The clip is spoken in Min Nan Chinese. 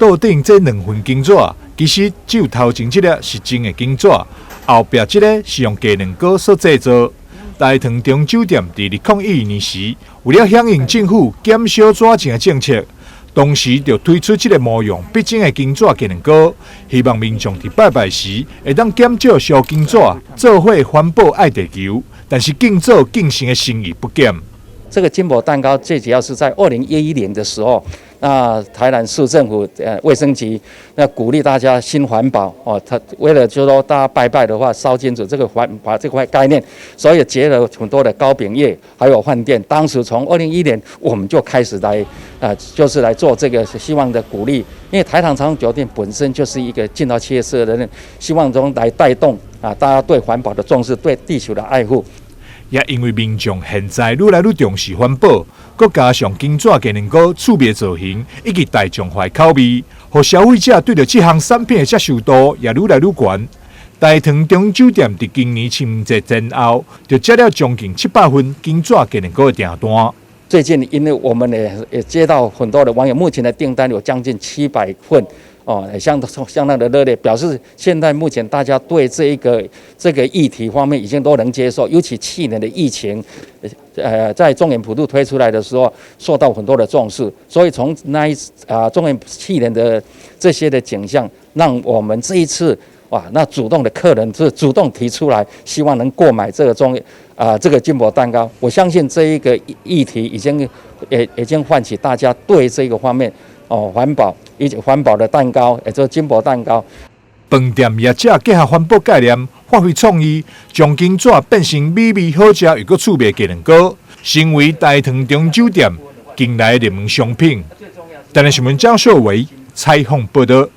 桌頂這兩份金紙，其實只有頭前這粒是真的金紙，後壁這个是用雞卵糕所製作。大唐中酒店佇2012年時，為了響應政府減少紙錢的政策，當時就推出這个模樣逼真的金紙雞卵糕，希望民眾佇拜拜時會當減少燒金紙，做伙環保愛地球。但是敬祖敬神的心意不減。這個金箔蛋糕最主要是在2011年的時候，那台南市政府衛生局那鼓勵大家新環保哦，他為了就是說大家拜拜的話燒金紙這個環保這塊概念，所以結了很多的糕餅業，還有飯店。當時從2011年我們就開始來啊，就是來做這個希望的鼓勵，因為台糖長榮酒店本身就是一個進到企業社的人，希望中來帶動啊大家對環保的重視，對地球的愛護。也因為民眾現在愈來愈重視環保，閣加上金紙雞卵糕趣味造型以及大眾化口味，予消費者對著這項產品的接受度也愈來愈懸。大唐中酒店佇今年清明節前後，就接了將近700份金紙雞卵糕的訂單。最近因為我們也接到很多的網友，目前的訂單有將近700份。哦，相當的熱烈，表示現在目前大家對這個議題方面已經都能接受，尤其去年的疫情，在中元普渡推出來的時候，受到很多的重視，所以從那一次啊，中元去年的這些的景象，讓我們這一次哇，那主動的客人是主動提出來，希望能購買這個中啊這個金箔蛋糕。我相信這一個議題已經喚起大家對這個方面。哦，環保以及環保的蛋糕，也就是金箔蛋糕。飯店業者結合環保概念，發揮創意，將金紙變成美味好食又閣趣味雞卵糕，成為大唐中酒店近來熱門商品。台南新聞張秀維採訪報道。